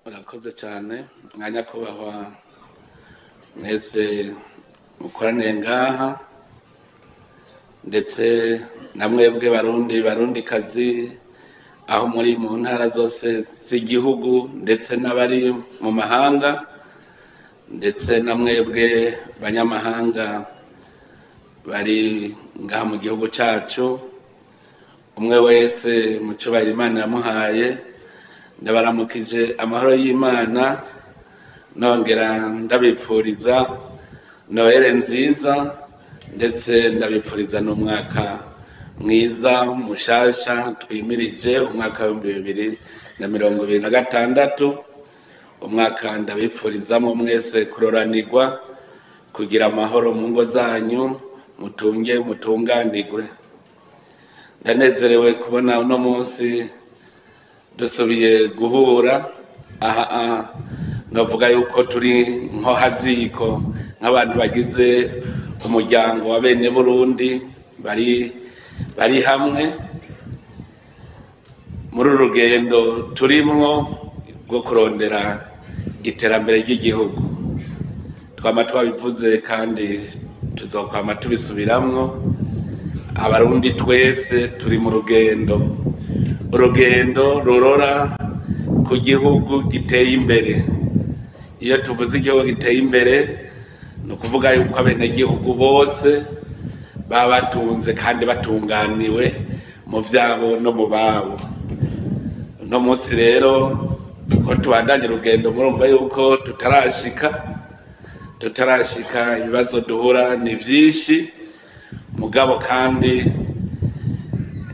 Urakoze cyane, mwanyakubahwa mwese mukoraniye ngaha, ndetse na mwebwe Barundi, Barundikazi, aho muri mu ntara zose z'igihugu, ndetse n'abari mu mahanga, ndetse na mwebwe banyamahanga bari ngaha mu gihugu cyacu, umwe wese mu cyubahiro Imana yamuhaye, ndabaramukije amahoro y'Imana, nongera ndabipfuriza Noheli nziza, ndetse ndabipfuriza n'umwaka mwiza mushasha twimirije, umwaka wa 2026, umwaka ndabipfurizamo mwese kuroranirwa, kugira amahoro mu ngo zanyu, mutunge mutunganirwe. Ndanezerewe kubona uno munsi dusubiye guhura aha. Navuga yuko turi nko haziko nk'abantu bagize umuryango wa bene Burundi bari hamwe muri uru rugendo turimwo rwo kurondera iterambere ry'igihugu. Twama twabivuze kandi tuzokwama tubisubiramwo: Abarundi twese turi mu rugendo, urugendo rurora ku gihugu giteye imbere. Iyo tuvuze igihugu giteye imbere, ni ukuvuga yuko abenegihugu bose baba batunze kandi batunganiwe mu vyabo no mu babo. Uno munsi rero ko tubandanye urugendo, murumva yuko tutarashika. Ibibazo duhura ni vyinshi, mugabo kandi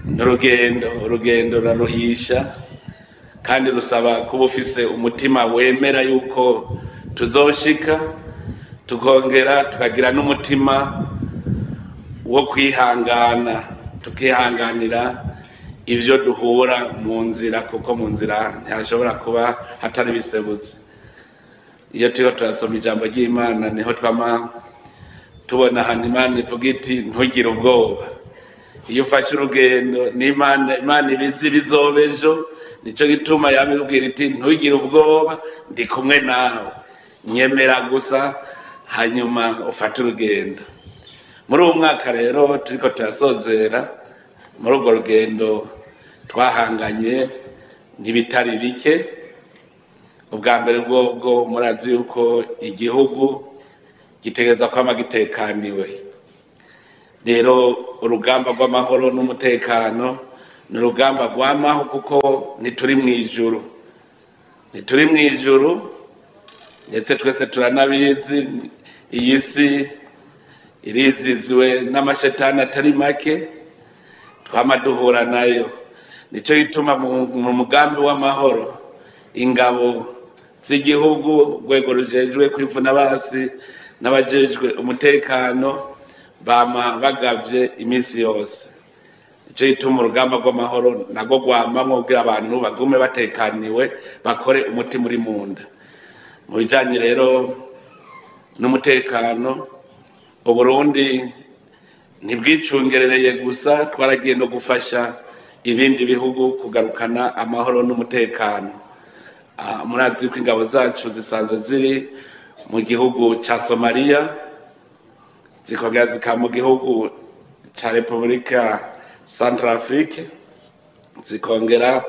n'urugendo, urugendo ruraruhisha kandi rusaba kuba ufise umutima wemera yuko tuzoshika, tukongera tukagira n'umutima wo kwihangana, tukihanganira ivyo duhura mu nzira, kuko mu nzira ntihashobora kuba hatari bisebutse. Iyo turiko turasoma ijambo ry'Imana, niho twama tubona ahantu Imana ivuga iti: "Ntugire ubwoba." Iyo ufashe urugendo n'Imana, Imana ibizi bizoba ejo. Nico gituma yabibwira iti: "Ntugire ubwoba, ndi kumwe nawe, nyemera gusa hanyuma ufate urugendo." Muri uwo mwaka rero turiko turasozera, muri urwo rugendo twahanganye n'ibitari bike. Ubwa mbere bwobwo, murazi yuko igihugu gitegerezwa kwama gitekaniwe. Rero urugamba rw'amahoro n'umutekano ni urugamba rwamaho, kuko ntituri mu ijuru, ntituri mu ijuru, ndetse twese turanabizi. Iyi si iriziziwe n'amashetani atari make twama duhura nayo. Nicyo gituma mu mugambi w'amahoro, ingabo z'igihugu, urwego rujejwe kwivuna basi n'abajejwe umutekano bama bagavye iminsi yose. Nicyo gituma urugamba rw'amahoro nagwo rwamamwo kugira abantu bagume batekaniwe, bakore umutima uri munda. Mu bijanye rero n'umutekano, Uburundi ntibwicungerereye gusa, twaragiye no gufasha ibindi bihugu kugarukana amahoro n'umutekano. Murazi ko ingabo zacu zisanzwe ziri mu gihugu ca Somaliya, zikongera zikaba mu gihugu ca Repubulika Centrafrique, zikongera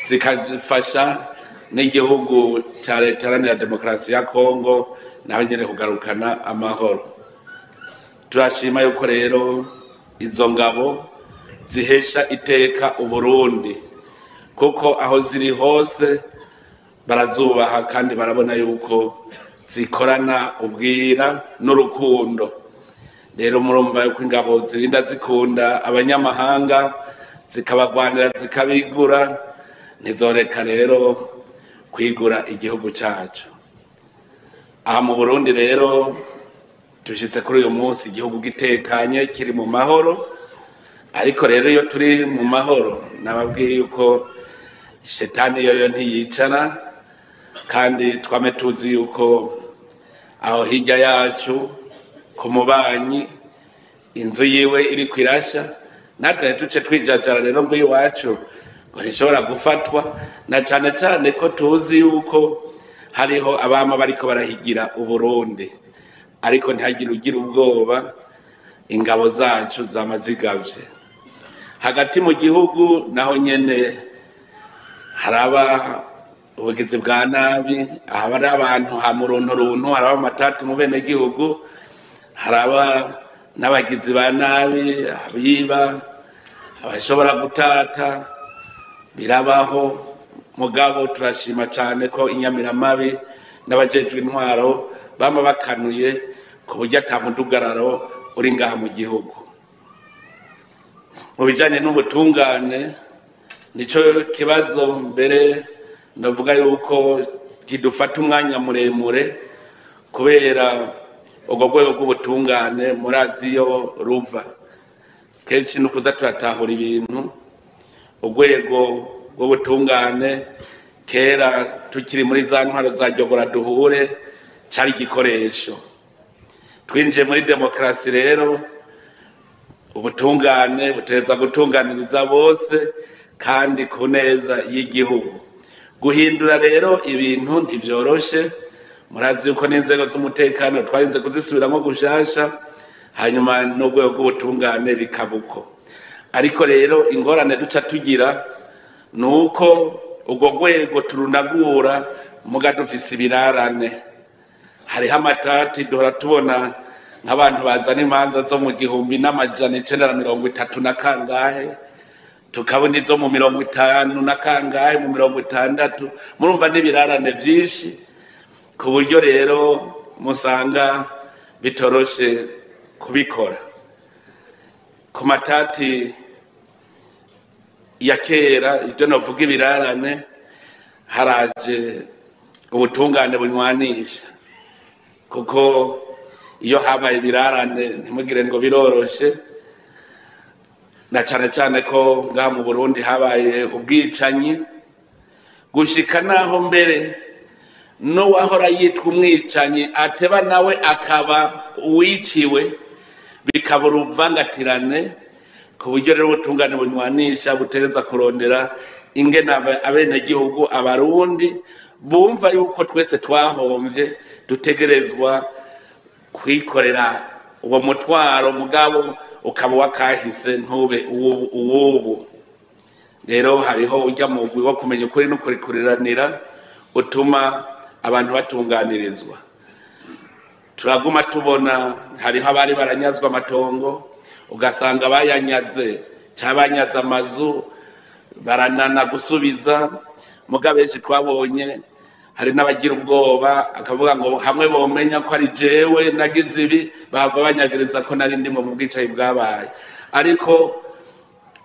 zikafasha n'igihugu ca Leta Iharanira Demokarasi ya Kongo, naho nyene kugarukana amahoro. Turashima yuko rero izo ngabo zihesha iteka Uburundi, kuko aho ziri hose barazubaha kandi barabona yuko zikorana ubwira n'urukundo. Rero murumva yuko ingabo zirinda zikunda abanyamahanga, zikabagwanira, zikabigura, ntizoreka rero kwigura igihugu cacu. Aha mu Burundi rero dushitse kuri uyu munsi igihugu gitekanye, kiri mu mahoro. Ariko rero iyo turi mu mahoro, nababwiye yuko shetani yoyo ntiyicara, kandi twame tuzi yuko aho hirya yacu ku mubanyi inzu yiwe iri kwirasha, natwe tuce twijajara rero ngo iwacu ngo ntishobora gufatwa, na cane cane ko tuzi yuko hariho abama bariko barahigira Uburundi, ariko ntihagire ugira ubwoba, ingabo zacu zama zigavye. Hagati mu gihugu naho nyene haraba ubugizi bwa nabi, ahaba ari abantu ha murunturuntu, haraba amatati mu benegihugu, haraba n'abagizi ba nabi, abiba, abashobora gutata, birabaho. Mugabo turashima cyane ko inyamiramabi n'abajejwe intwaro bama bakanuye ku buryo ata mudugararo uri ngaha mu gihugu. Mu bijanye n'ubutungane nico kibazo mbere ndavuga yuko kidufata umwanya muremure, kubera ubwo rwego rw'ubutungane murazi iyo ruva. Kenshi nukuza turatahura ibintu. Urwego rw'ubutungane kera tukiri muri za ntwaro za Jogora duhure cari igikoresho. Twinjiye muri demokarasi rero, ubutungane butegerezwa gutunganiriza bose kandi ku neza y'igihugu. Guhindura rero ibintu ntivyoroshe, murazi yuko n'inzego z'umutekano twarinze kuzisubiramwo gushasha, hanyuma n'urwego rw'ubutungane bikaba uko. Ariko rero ingorane duca tugira nuko urwo rwego turunagura muga dufise ibirarane. Hariho amatati duhora tubona nk'abantu bazana imanza zo mu 1930 na kangahe, tukabona izo mu 50 na kangahe, mu 60. Murumva n'ibirarane vyinshi, ku buryo rero musanga bitoroshe kubikora. Ku matati ya kera, ibyo navuga ibirarane, haraje ubutungane bunywanisha, kuko iyo habaye ibirarane ntimugire ngo biroroshe, na cane cane ko ngaha mu Burundi habaye ubwicanyi gushika naho mbere n'uwahora yitwa umwicanyi ateba nawe akaba uwiciwe, bikaba uruvangatirane. Ku buryo rero ubutungane bunywanisha butegereza kurondera ingene abenegihugu abarundi bumva yuko twese twahomvye, dutegerezwa kwikorera uwo mutwaro, mugabo ukaba wakahise ntube uwubu. Rero hariho ujya mugwi wo kumenya ukuri no kurikuriranira utuma abantu batunganirizwa. Turaguma tubona hariho abari baranyazwa amatongo, ugasanga bayanyaze cabanyaze amazu baranana gusubiza. Mugabo benshi twabonye hari n'abagira ubwoba akavuga ngo hamwe bomenya ko ari jewe nagize ibi, bahava banyagiriza ko nari ndimo mu bwicayi bwabaye. Ariko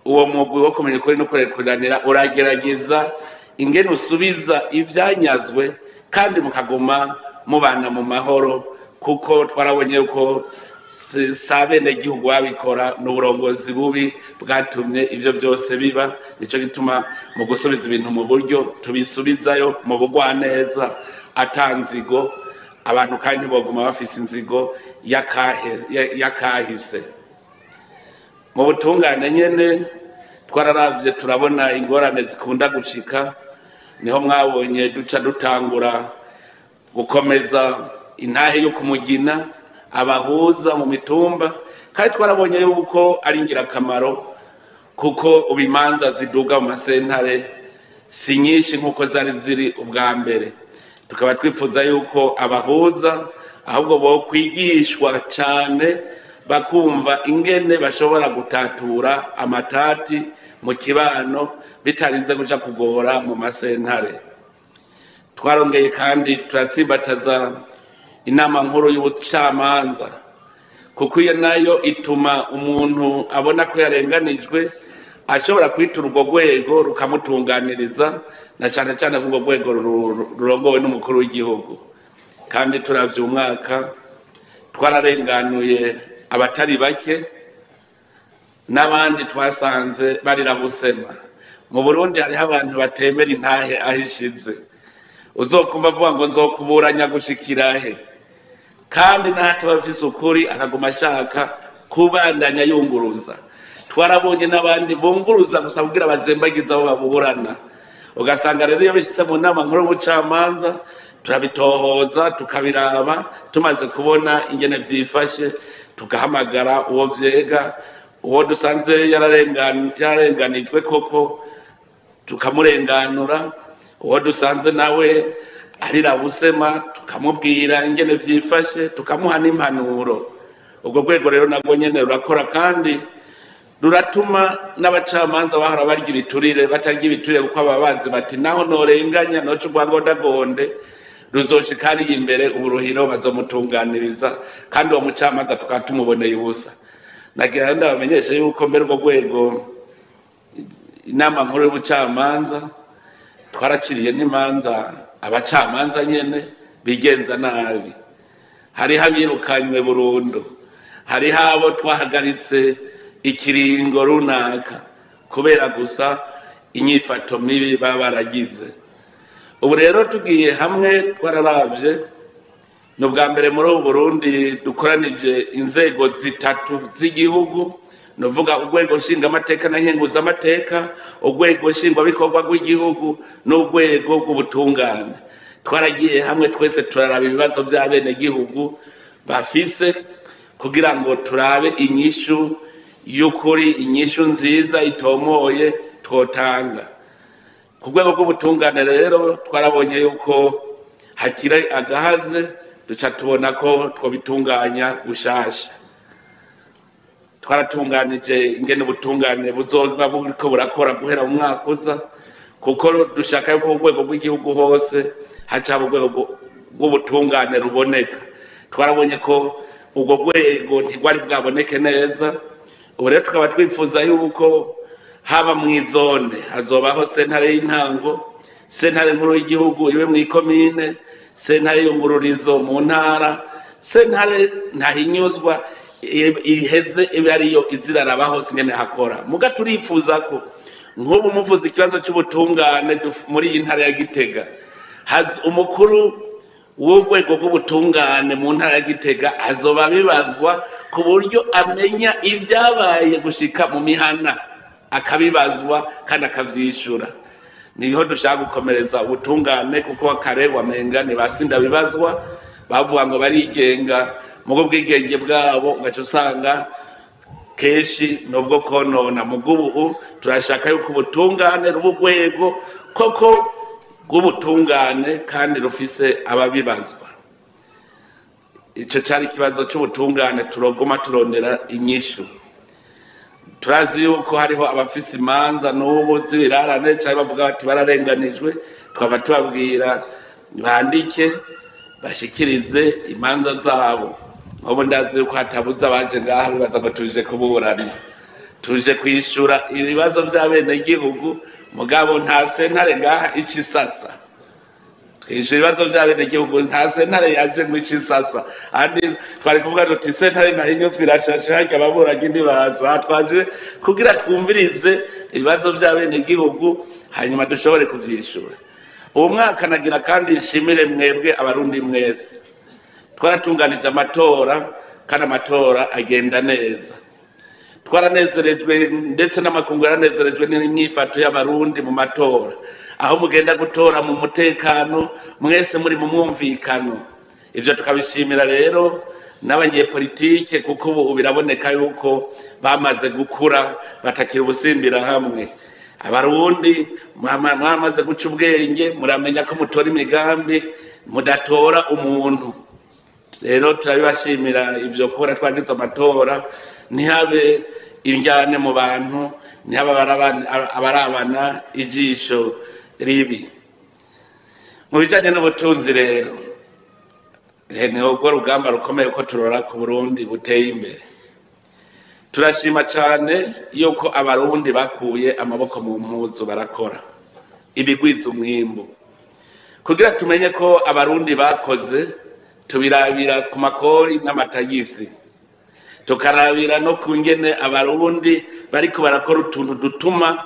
uwo mugwi wo kumenya ukuri no kurekuranira uragerageza ingene usubiza ivyanyazwe kandi mukaguma mubana mu mahoro, kuko twarabonye yuko si abenegihugu babikora, n'uburongozi bubi bwatumye ivyo byose biba. Nico gituma mu gusubiza ibintu mu buryo tubisubizayo mu bugwaneza atanzigo, abantu kandi ntiboguma bafise inzigo yakahise. Mu butungane nyene twararavye turabona ingorane zikunda gushika, niho mwabonye duca dutangura gukomeza intahe yo kumugina abahuza mu mitumba, kandi twarabonye yuko ari ingirakamaro, kuko ubimanza ziduga mu masentare si nyinshi nkuko zari ziri ubwa mbere. Tukaba twifuza yuko abahuza ahubwo bo kwigishwa cyane, bakumva ingene bashobora gutatura amatati mu kibano bitarinze kuja kugora mu masentare. Twarongeye kandi turatsimbataza inama nkuru y'ubucamanza, kuko iyo nayo ituma umuntu abona ko yarenganijwe ashobora kwitura urwo rwego rukamutunganiriza, na cane cane urwo rwego rurongowe n'umukuru w'igihugu. Kandi turavye umwaka twararenganuye abatari bake, n'abandi twasanze barira busema. Mu Burundi hariho abantu batemera intahe aho ishize, uzokumva avuga ngo nzokuburanya gushikira he, kandi n'aho ataba afise ukuri akaguma ashaka kubandanya yunguruza. Twarabonye n'abandi bunguruza gusa kugira bazembagize abo baburana. Ugasanga rero iyo bishitse mu nama nkuru y'ubucamanza turabitohoza, tukabiraba, tumaze kubona ingene vyifashe tugahamagara uwo vyega, uwo dusanze yararenganijwe koko tukamurenganura, uwo dusanze nawe arira busema tukamubwira ingene vyifashe, tukamuha n'impanuro. Ubwo rwego rero nabwo nyene rurakora kandi ruratuma n'abacamanza bahora barya ibiturire batarya ibiturire, kuko ababanzi bati naho norenganya noca urwangondagonde ruzoshika hariya imbere uburuhiro bazomutunganiriza, kandi uwo mucamanza tukaba tumuboneye ubusa. Nagira ndabamenyeshe yuko mbere urwo rwego inama nkuru y'ubucamanza twaraciriye n'imanza abacamanza nyene bigenza nabi. Hariho abirukanywe burundu, hariho abo twahagaritse ikiringo runaka kubera gusa inyifato mibi baba baragize. Ubu rero tugiye hamwe twararavye, ni ubwa mbere muri ubu Burundi dukoranije inzego zitatu z'igihugu, ni uvuga urwego nshingamateka na nkenguzamateka, urwego nshingwabikorwa rw'igihugu n'urwego rw'ubutungane. Twaragiye hamwe twese turaraba ibibazo by'abenegihugu bafise kugira ngo turabe inyishu y'ukuri, inyishu nziza itomoye twotanga. Ku rwego rw'ubutungane rero twarabonye yuko hakiri agahaze, duca tubona ko twobitunganya gushasha. Twaratunganije ingene ubutungane buzoba buriko burakora guhera mu mwaka uza, kuko dushaka yuko ku rwego rw'igihugu hose haca urwego rw'ubutungane ruboneka. Twarabonye ko urwo rwego ntirwari bwaboneke neza. Ubu rero tukaba twifuza yuko haba mw'izone hazobaho sentare y'intango, sentare nkuru y'igihugu ibe mw'ikomine, sentare y'ungururizo mu ntara, sentare ntahinyuzwa iheze ibe ariyo izirarabaho singene hakora. Muga turifuza ko nk'ubu muvuze ikibazo c'ubutungane muri iyi ntara ya Gitega, umukuru w'urwego rw'ubutungane mu ntara ya Gitega azoba abibazwa ku buryo amenya ivyabaye gushika mu mihana, akabibazwa kandi akavyishura. Niho dushaka gukomereza ubutungane, kuko kare wamenga ntibasinda bibazwa, bavuga ngo barigenga, mugo bwigenge bwabo ugaca usanga kenshi nubwo konona. Mugubu turashaka yuko ubutungane ruba urwego koko rw'ubutungane kandi rufise ababibazwa. Ico cari ikibazo c'ubutungane, turoguma turondera inyishu. Turazi yuko hariho abafise imanza n'ubu z'ibirarane canke bavuga bati bararenganijwe, twaba tubabwira bandike bashikirize imanza zabo. Nk'ubu ndazi yuko hatabuze abaje ngaha bibaza ngo tuje kuburana, tuje kwishura ibibazo vy'abenegihugu, mugabo nta sentare ngaha ica isasa. Twishura ibibazo vy'abenegihugu, nta sentare yaje ngo ice isasa. Andi twari kuvuga tuti sentare ntahinyuzwa irashashe harya ababuranyi ntibaza. Twaje kugira twumvirize ibibazo vy'abenegihugu hanyuma dushobore kuvyishura. Uwo mwaka nagira kandi nshimire mwebwe abarundi mwese. Twaratunganije amatora kandi amatora agenda neza. Twaranezerejwe ndetse n'amakungu yaranezerejwe n'imyifato y'abarundi mu matora, aho mugenda gutora mu mutekano mwese muri mu mwumvikano. Ivyo tukabishimira rero n'abanyepolitike, kuko ubu biraboneka yuko bamaze gukura batakira ubusimbira hamwe. Abarundi mwamaze guca ubwenge, muramenya ko mutora imigambi mudatora umuntu. Rero turabibashimira ivyo kubona twagize amatora, ntihabe injyane mu bantu, ntihabe abarabana ijisho ribi. Mu bijanye n'ubutunzi rero, ni urwo rugamba rukomeye ko turora ku Burundi buteye imbere. Turashima cane yuko abarundi bakuye amaboko mu mpuzu barakora ibigwiza umwimbu. Kugira tumenye ko abarundi bakoze, tubirabira ku makori n'amatagisi, tukarabira no ku ngene abarundi bariko barakora utuntu dutuma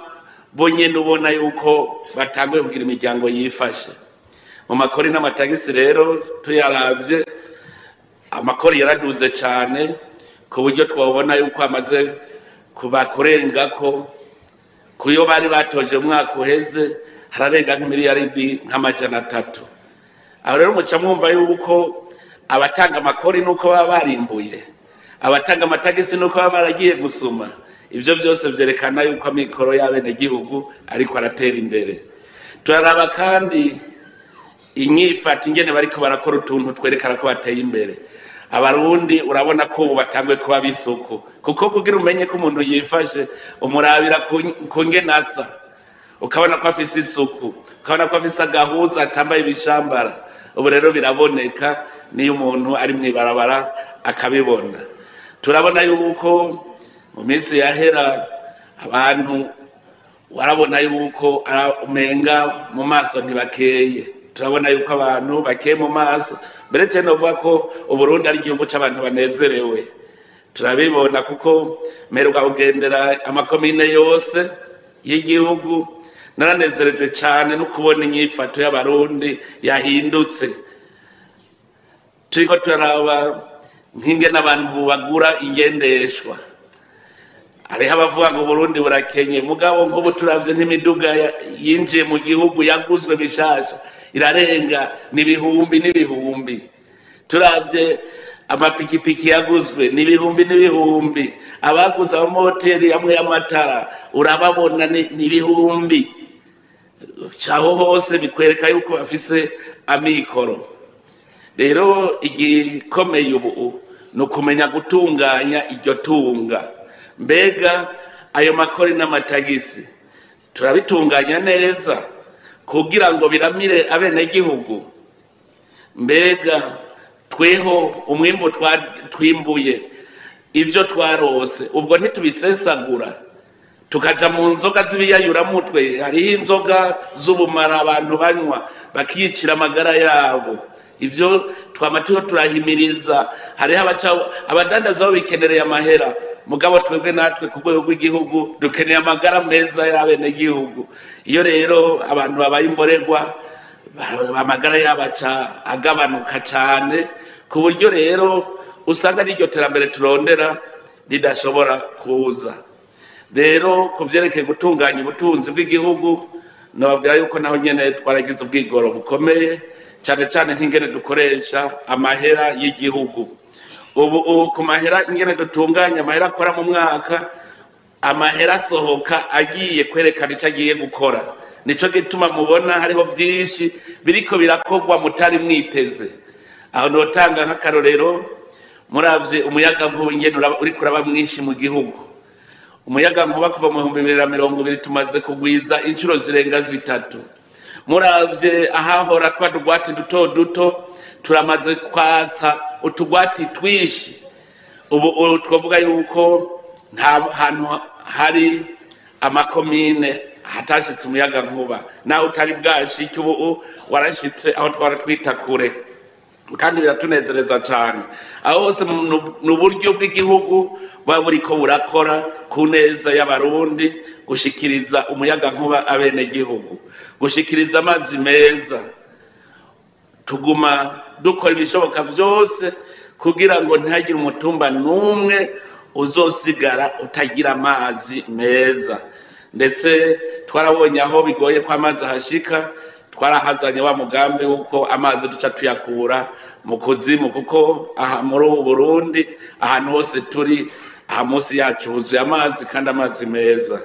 bonyene ubona yuko batanguye kugira imiryango yifashe. Mu makori n'amatagisi rero tuyaravye, amakori yaraduze cane ku buryo twabona yuko amaze kuba kurengako kuyo bari batoje umwaka uheze hararenga nk'imiliyaridi nk'300. Aho rero muca mwumva yuko abatanga amakori nuko baba barimbuye, abatanga amatagisi nuko baba baragiye gusuma. Ivyo byose vyerekana yuko amikoro y'abenegihugu ariko aratera imbere. Turaraba kandi inyifata ingene bariko barakora utuntu twerekana ko bateye imbere. Abarundi urabona ko ubu batangwe kuba bisuku, kuko kugira umenye ko umuntu yifashe umurabira ku ngene asa, ukabona ko afise isuku, ukabona ko afise agahuza atambaye ibishambara. Ubu rero biraboneka niyo umuntu ari mw'ibarabara akabibona. Turabona yuko mu minsi yahera abantu warabona yuko umenga mu maso ntibakeye. Turabona yuko abantu bakeye mu maso. Mbere je novuga ko Uburundi ari igihugu c'abantu banezerewe. Turabibona kuko mperuka kugendera amakomine yose y'igihugu, naranezerejwe cane no kubona inyifato y'Abarundi yahindutse. Turiko turaraba nk'ingene abantu bagura ingendeshwa. Hariho abavuga ngo Uburundi burakenye, mugabo nk'ubu turavye nk'imiduga yinjiye mu gihugu yaguzwe mishasha irarenga n'ibihumbi n'ibihumbi. Turavye amapikipiki yaguzwe n'ibihumbi n'ibihumbi, abaguze amamoteri amwe y'amatara urababona n'ibihumbi. Aho hose bikwereka yuko bafise amikoro. Rero igikomeye ubu ni ukumenya gutunganya iryo tunga. Mbega ayo makori n'amatagisi turabitunganya neza kugira ngo biramire abenegihugu? Mbega tweho umwimbu twimbuye, ivyo twarose ubwo ntitubisesagura tukaja mu nzoga z'ibiyayuramutwe? Hariho inzoga z'ubumara abantu banywa bakiyicira amagara yabo. Ivyo twama turiho turahimiriza. Hariho abadandaza bo bikenereye amahera, mugabo twebwe natwe ku rwego rw'igihugu dukeneye amagara meza y'abenegihugu. Iyo rero abantu babaye imborerwa, amagara yabo aca agabanuka cane, ku buryo rero usanga n'iryo terambere turondera ridashobora kuza. Rero ku vyerekeye gutunganya ubutunzi bw'igihugu, nababwira yuko naho nyene twaragize ubwigoro bukomeye, cane cane nk'ingene dukoresha amahera y'igihugu. Ubu ku mahera ingene dutunganya amahera akora mu mwaka, amahera asohoka agiye kwerekana ico agiye gukora. Nico gituma mubona hariho vyinshi biriko birakorwa mutari mwiteze. Aho notanga nk'akarorero, muravye umuyagankuba ingene uriko uraba mwinshi mu gihugu. Umuyagankuba kuva mu 2020 tumaze kugwiza inshuro zirenga 3. Muravye ahahora twa tugwati duto duto, turamaze kwatsa utugwati twishi. Ubu twavuga yuko nta hantu hari amakomine hatashitse umuyagankuba, naho utari bwashike ubu warashitse aho twara twita kure, kandi biratunezereza cane. Aho hose ni uburyo bw'igihugu buba buriko burakora ku neza y'Abarundi, gushikiriza umuyagankuba abenegihugu, gushikiriza amazi meza. Tuguma dukora ibishoboka vyose kugira ngo ntihagire umutumba n'umwe uzosigara utagira amazi meza. Ndetse twarabonye aho bigoye ko amazi ahashika, twarahazanye wa mugambi wuko amazi duca tuyakura mu kuzimu, kuko aha muri ubu Burundi ahantu hose turi aha munsi yacu huzuye amazi kandi amazi meza.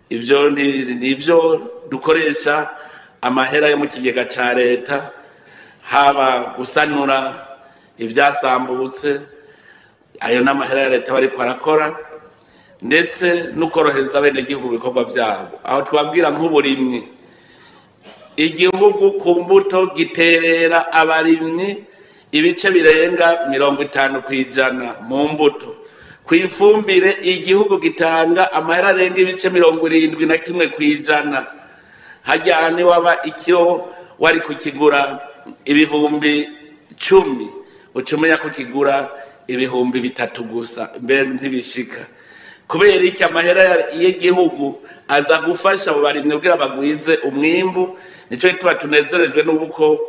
Ivyo nivyo dukoresha amahera yo mu kigega ca leta, haba gusanura ivyasambutse, ayo n'amahera ya leta bariko barakora, ndetse no korohereza abenegihugu ibikorwa vyabo. Aho twabwira nk'uburimyi, igihugu ku mbuto giterera abarimyi ibice birenga 50% mu mbuto. Ku ifumbire igihugu gitanga amahera arenga ibice 71%. Harya niwaba ikiro wari kukigura 10,000, uca umenya ko kigura 3,000 gusa, mbere ntibishika. Kubera iki? Amahera y'igihugu aza gufasha abo barimyi kugira bagwize umwimbu. Nico gituma tunezerejwe n'uko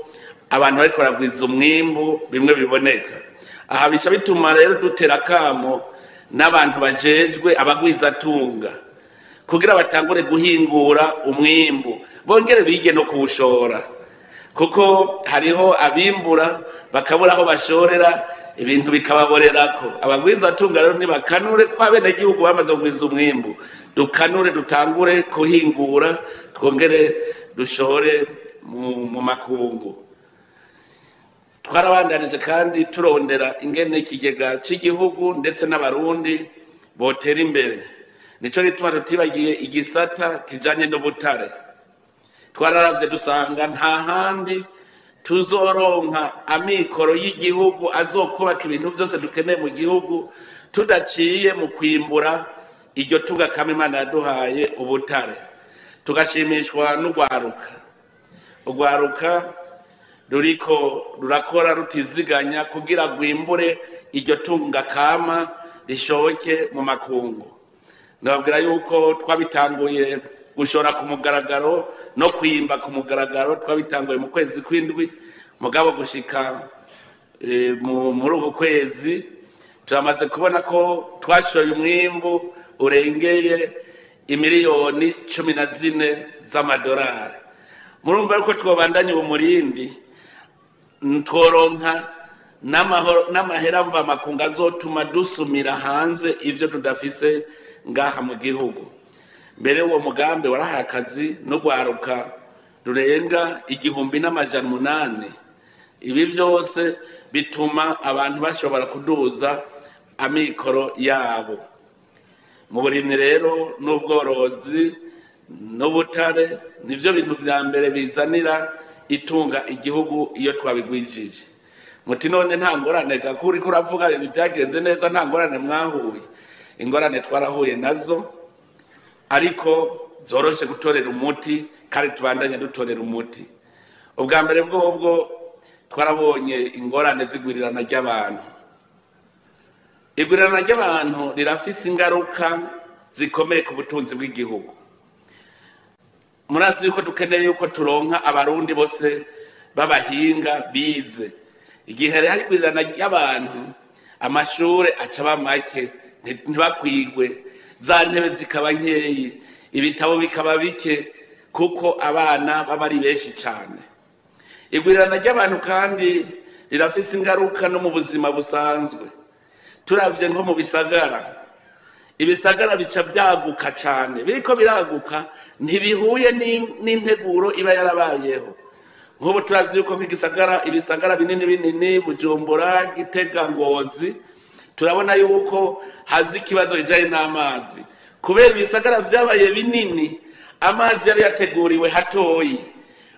abantu bariko baragwiza umwimbu bimwe biboneka. Aha bica bituma rero dutera akamo n'abantu bajejwe abagwizatunga kugira batangure guhingura umwimbu, bongere bige no kuwushora, kuko hariho abimbura bakabura aho bashorera, ibintu bikababorerako. Abagwizatunga rero nibakanure ko abenegihugu bamaze kugwiza umwimbu, dukanure dutangure kuhingura, twongere dushore mu makungu. Twarabandanije kandi turondera ingene ikigega c'igihugu ndetse n'abarundi botera imbere. Nico gituma tutibagiye igisata kijanye n'ubutare. Twararavye dusanga nta handi tuzoronka amikoro y'igihugu azokubaka ibintu vyose dukeneye mu gihugu tudaciye mu kwimbura iryo tunga kama Imana yaduhaye ubutare. Tugashimishwa n'urwaruka. Urwaruka ruriko rurakora rutiziganya kugira rwimbure iryo tunga kama rishoke mu makungu. Nababwira yuko twabitanguye gushora ku mugaragaro no kwimba ku mugaragaro, twabitanguye mu kwezi kw'indwi, mugabo gushika muri uku kwezi turamaze kubona ko twashoye umwimbu urengeye imiliyoni 14 z'amadolari. Murumva yuko twobandanya uwo murindi, tworonka n'amahera mva makungu azotuma dusumira hanze ivyo tudafise ngaha mu gihugu. Mbere uwo mugambi warahaye akazi no gwaruka rurenga 1800. Ibi vyose bituma abantu bashobora kuduza amikoro yabo. Mu burimyi rero n'ubworozi n'ubutare nivyo bintu vya mbere bizanira itunga igihugu iyo twabigwijije. Muti none nta ngorane gakuri kuravuga ibintu byagenze neza, nta ngorane mwahuye. Ingorane twarahuye nazo, ariko zoroshe gutorera umuti, kandi tubandanya dutorera umuti. Ubwa mbere bwobwo twarabonye ingorane z'igwirirana ry'abantu. Igwirirana ry'abantu rirafise ingaruka zikomeye ku butunzi bw'igihugu. Murazi yuko dukeneye yuko turonka abarundi bose b'abahinga bize. Igihe hari igwirirana ry'abantu, amashure aca aba make, ntibakwigwe, za ntebe zikaba nkeyi, ibitabo bikaba bike, kuko abana baba ari benshi cyane. Igwirirana ry'abantu kandi rirafise ingaruka no mu buzima busanzwe. Turavye nko mu bisagara, ibisagara bica byaguka cyane, biriko biraguka ntibihuye n'integuro iba yarabayeho. Nk'ubu turazi yuko nk'igisagara, ibisagara binini binini, Bujumbura, Gitega, Ngozi, turabona yuko hazi ikibazo kijanye n'amazi. Kubera ibisagara vyabaye binini, amazi yari yateguriwe hatoyi.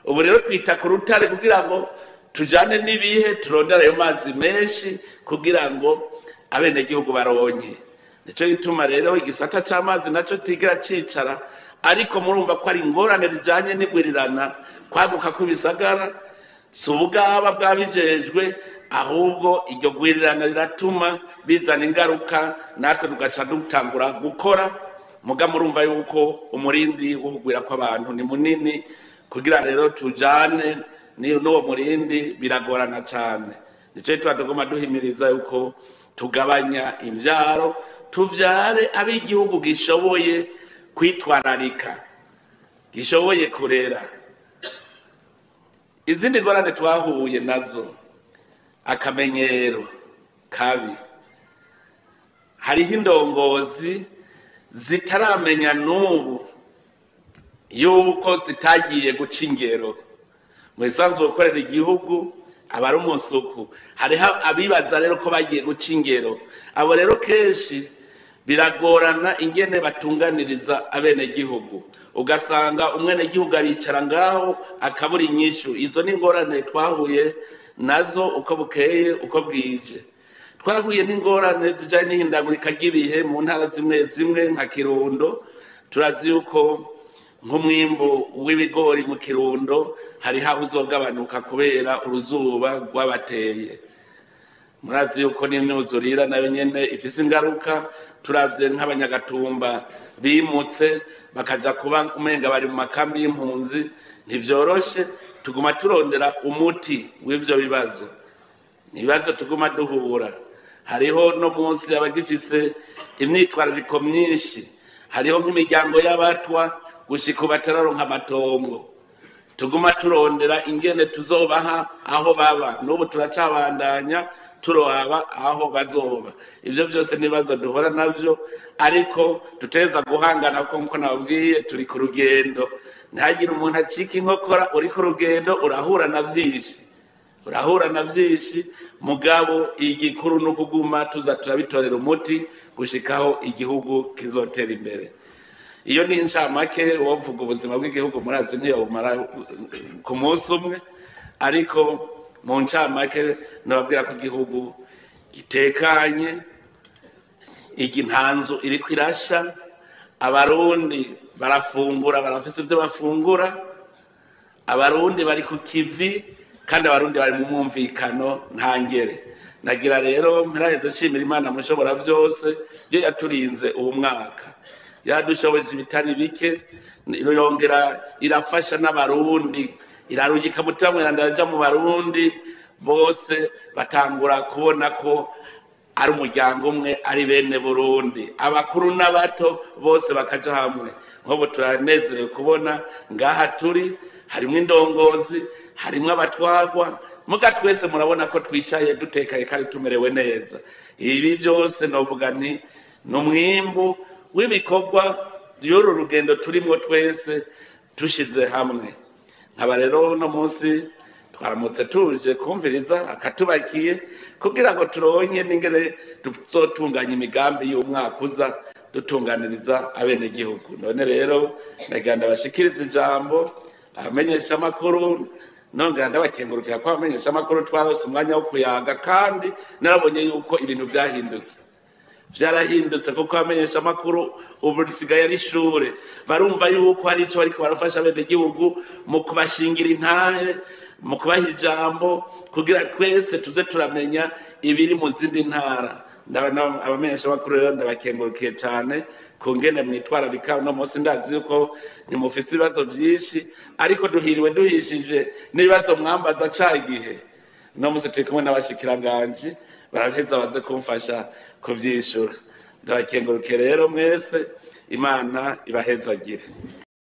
Ubu rero twita ku rutare kugira ngo tujane n'ibihe, turondere ayo mazi menshi kugira ngo abenegihugu baronke. Nico gituma rero igisata c'amazi naco tigera cicara, ariko murumva ko ari ingorane rijanye n'igwirirana, kwaguka kw'ibisagara, si ubugaba bwabijejwe, ahubwo iryo gwirirana riratuma bizana ingaruka, natwe tugaca dutangura gukora. Muga murumva yuko umurindi wo kugwira kw'abantu ni munini, kugira rero tujane n'uwo murindi biragorana cane. Nico gituma tuguma duhimiriza yuko tugabanya imvyaro, tuvyare ab'igihugu gishoboye kwitwararika, gishoboye kurera. Izindi ngorane twahuye nazo, akamenyero kabi. Hariho indongozi zitaramenya n'ubu yuko zitagiye guca ingero. Mu bisanzwe gukorera igihugu aba ari umusuku. Hariho abibaza rero ko bagiye guca ingero. Abo rero kenshi biragorana ingene batunganiriza abenegihugu. Ugasanga umwenegihugu aricara ngaho akabura inyishu. Izo ni ingorane twahuye nazo uko bukeye uko bwije. Twarahuye n'ingorane zijanye n'ihindagurika ry'ibihe mu ntara zimwe zimwe nka Kirundo. Turazi yuko nk'umwimbu w'ibigori mu Kirundo hari aho uzogabanuka kubera uruzuba rwabateye. Murazi yuko n'imyuzurira nayo nyene ifise ingaruka. Turavye nk'abanyagatumba bimutse bakaja kuba umenga bari mu makambi y'impunzi, ntivyoroshe. Tuguma turondera umuti w'ivyo bibazo, ibibazo tuguma duhura. Hariho no munsi abagifise imyitwarariko myinshi, hariho nk'imiryango y'abatwa gushika ubu batararonka amatongo. Tuguma turondera ingene tuzobaha aho baba, n'ubu turacabandanya turaba aho bazoba. Ivyo vyose n'ibibazo duhora navyo, ariko tuteza guhangana kuko nkuko nababwiye turi ku rugendo. Ntihagire umuntu acika inkokora, uri ku rugendo urahura na vyinshi, urahura na vyinshi, mugabo igikuru ni ukuguma tuza turabitorera umuti gushikaho igihugu kizotera imbere. Iyo ni incamake. Wovuga ubuzima bw'igihugu murazi ntiyobumara ku munsi umwe, ariko mu ncamake nababwira ko igihugu gitekanye, nta nzu iriko irasha, abarundi barafungura, barafise ivyo bafungura, abarundi bari ku kivi, kandi abarundi bari mu mwumvikano ntangere. Nagira rero mperaheze nshimira Imana mushobora vyose yo yaturinze uwu mwaka, yadushoboje ibitari bike, yongera irafasha n'abarundi, irarungika Mutima Mweranda aja mu barundi bose, batangura kubona ko ari umuryango umwe, ari bene Burundi, abakuru n'abato bose bakaja hamwe. Nk'ubu turanezerewe kubona ngaha turi, harimwo indongozi, harimwo abatwagwa, muga twese murabona ko twicaye dutekaye kandi tumerewe neza. Ibi byose novuga nti ni umwimbu w'ibikorwa y'uru rugendo turimwo twese tushize hamwe. Nkaba rero uno munsi twaramutse tuje kumviriza akatubakiye kugira ngo turonke n'ingene tuzotunganya imigambi y'umwaka uza dutunganiriza abenegihugu. None rero nagira ndabashikiriza ijambo abamenyesha amakuru, nongera ndabakengurukira ko abamenyesha amakuru twarose umwanya wo kuyaga, kandi narabonye yuko ibintu vyahindutse, vyarahindutse kuko abamenyesha amakuru ubu risigaye ari ishure, barumva yuko hari ico bariko barafasha abenegihugu mu kubashingira intahe, mu kubaha ijambo, kugira twese tuze turamenya ibiri mu zindi ntara. Abamenyesha amakuru rero ndabakengurukiye cane ku ngene mwitwararika. Uno munsi ndazi yuko ntimufise ibibazo vyinshi, ariko duhiriwe duhishije n'ibibazo mwambaza ca gihe. Uno munsi turi kumwe n'abashikiranganji, baraheza baze kumfasha kuvyishura. Ndabakengurukiye rero mwese, Imana ibahezagire.